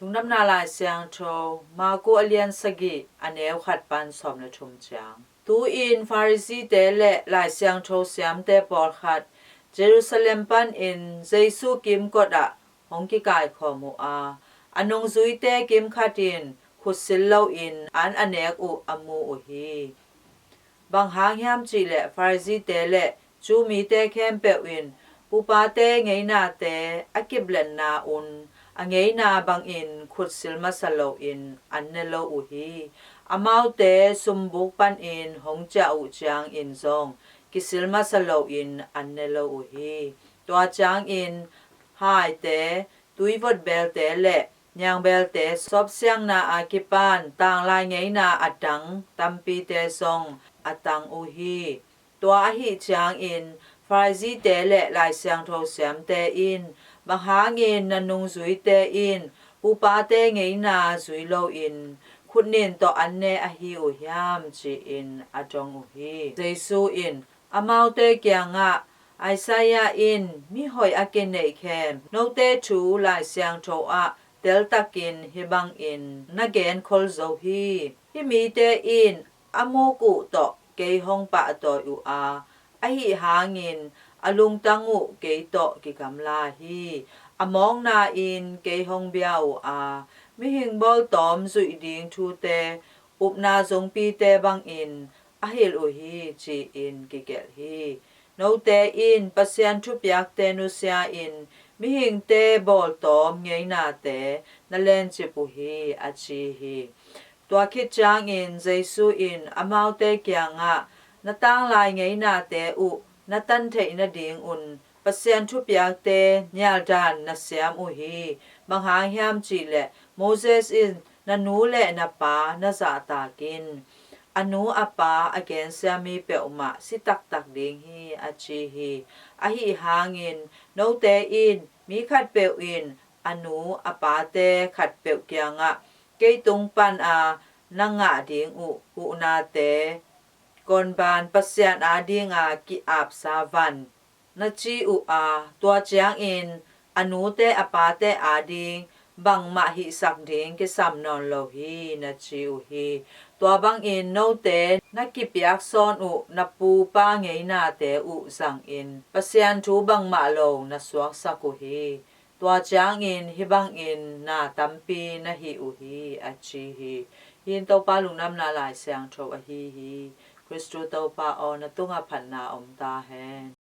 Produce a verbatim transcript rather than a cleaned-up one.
Lungdamna Lai Siangtho, Marku a lian sagih, a neu khat pan sawm le thum ciang. Tu-in Pharisee-te le Lai Siangtho siamte pawlkhat Jerusalem panin Jesu kimkot ah hong kikaikhawm uh a, a nungzuite kimkhat in khutsil loin an a nek uh a mu uh hi. Bang hang hiam cih leh Pharisee-te le Jew mite khempeuh in pupate ngeinate a kipletna un a ngeina bangin khutsil masa loin an ne lo uh hi. Amaute sumbuk panin hong ciah uh ciangin zong kisil masa loin an ne lo uh hi. Tua ciangin haite, tuivot belte le niangbelte sawpsiangna a kipan tanglai ngeina a dang tampite zong a tang uh hi. Tua ahih ciangin Pharisee-te le Lai Siangtho siamte in, "Bang hangin na nungzuite in pupate ngeina zui loin khutnin tawh an ne ahi uh hiam?" ci-in a dong uh hi. Jesu in amaute kiangah, "Isaiah in mihoih a kineihkhem note thu Lai Siangtho ah teltakin hih bangin na genkhol zo hi: 'Hih mite in a muk uh tawh kei hong pahtawi uh a, ahi hangin a lungtang uh kei tawh kigamla hi. A mawkna-in kei hong bia uh a, mihing bawltawm zuih ding thute upna zungpite bangin a hilh uh hi,' ci-in kigelh hi. Note in Pasian thupiakte nusia-in mihingte bawltawm ngeinate na lencip uh hi," a ci hi. Tua khit ciangin Jesu in amaute kiangah, "Na tanglai ngeinate uh na tan theih nadingun Pasian thupiakte nialdan na siam uh hi. Bang hang hiam cih leh Moses in, 'Na nu le na pa na zahtak in; a nu a pa a gensia mi peuhmah si taktak ding hi,' a ci hi. Ahi hangin note in mi khatpeuh in a nu a pate khatpeuh kiangah, 'Kei tung pana na ngah ding uh huhnate, Korban, Pasian adinga ki-apsa van,' na ci uh a, tua ciangin a nute a pate ading bangmah hihsak ding kisam nawn lo hi, na ci uh hi. Tua bangin note na kipiaksawn uh na pupa ngeinate uh zangin Pasian thu bangmah lo na suaksak uh hi. Tua ciangin hih bangin na tampi na hih uh hi," a ci hi. Hih in Topa Lungdamna Lai Siangtho ahi hi. Khristu Topa aw, na tungah phatna om ta hen.